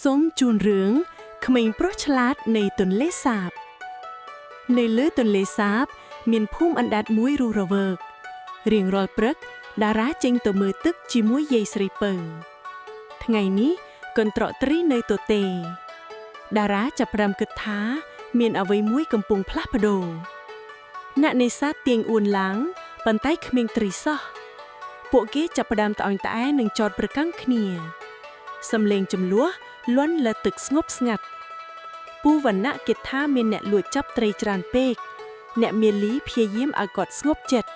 សូមជូនរឿងក្មេងប្រុសឆ្លាតនៃទន្លេសាប នៅលើទន្លេសាប មានភូមិអណ្ដែតមួយរស់រវើករៀងរាល់ព្រឹក តារាចេញទៅមើលទឹកជាមួយយាយស្រីពៅថ្ងៃនេះកន្ត្រកត្រីនៅទទេ តារាចាប់ផ្ដើមគិតថា មានអ្វីមួយកំពុងផ្លាស់ប្ដូរអ្នកនេសាទទាញអួនឡើងប៉ុន្តែគ្មានត្រីសោះពួកគេចាប់ផ្ដើមត្អូញត្អែនិងចោទប្រកាន់គ្នា សំឡេងចំនួនលន់លើទឹកស្ងប់ស្ងាត់ពូវណ្ណៈគិតថាមានអ្នកលួចចាប់ត្រីច្រើនពេក អ្នកមាលីព្យាយាមឲ្យគាត់ស្ងប់ចិត្ត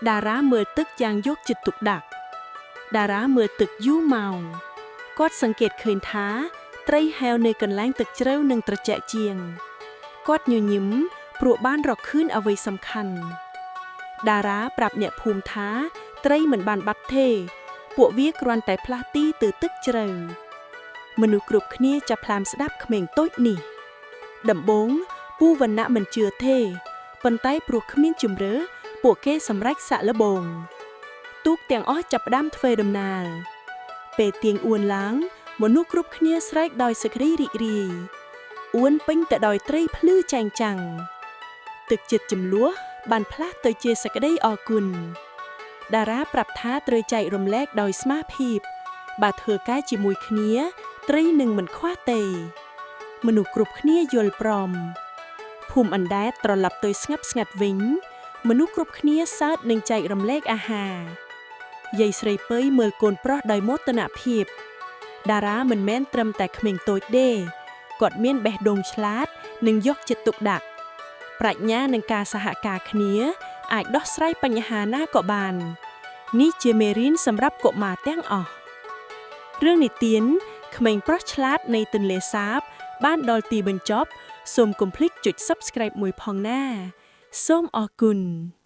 តារាមើលទឹកយ៉ាងយកចិត្តទុកដាក់តារាមើលទឹកយូរម៉ោងគាត់សង្កេតឃើញថា ត្រីហែវនៅកន្លែងទឹកជ្រៅនិងត្រជាក់ជាងគាត់ញញឹមព្រោះបានរកឃើញអ្វីសំខាន់តារាប្រាប់អ្នកភូមិថា ត្រីមិនបានបាត់ទេ ពួកវាគ្រាន់តែផ្លាស់ទីទៅទឹកជ្រៅមនុស្សគ្រប់គ្នាចាប់ផ្លាមស្ដាប់ក្មេងតូចនេះ ដំបូងពូវណ្ណៈមិនជឿទេប៉ុន្តែព្រោះគ្មានជំរឿពួកគេសម្រេចសាក់លបង ទូកទាំងអស់ចាប់ផ្ដើមធ្វើដំណើរពេលទៀងអួនឡើង មនុស្សគ្រប់គ្នាស្រែកដោយសេចក្តីរីករាយអួនពេញទៅដោយត្រីភ្លឺចែងចាំងទឹកចិត្តចំនួនបានផ្លាស់ទៅជាសេចក្តីអរគុណ តារាប្រាប់ថាត្រូវចែករំលែកដោយស្មារភាព បើធ្វើការជាមួយគ្នា ត្រីនឹងមិនខ្វះទេ មនុស្សគ្រប់គ្នាយល់ព្រមភូមិអណ្ដែតត្រឡប់ទៅស្ងប់ស្ងាត់វិញ មនុស្សគ្រប់គ្នាសើចនិងចែករំលែកអាហារយាយស្រីពៃមើលកូនប្រុសដោយមោទនភាព តារាមិនមែនត្រឹមតែក្មេងតូចទេគាត់មានបេះដូងឆ្លាតនិងយកចិត្តទុកដាក់ប្រាជ្ញានិងការសហការគ្នា អាចដោះស្រាយបញ្ហាណាក៏បាន នេះជាមេរៀនសម្រាប់កុមារទាំងអស់រឿងនិទានក្មេងប្រុសឆ្លាតនៃទន្លេសាប បានដល់ទីបញ្ចប់សូមកុំភ្លេចចុច Subscribe មួយផងណា សូមអរគុណ។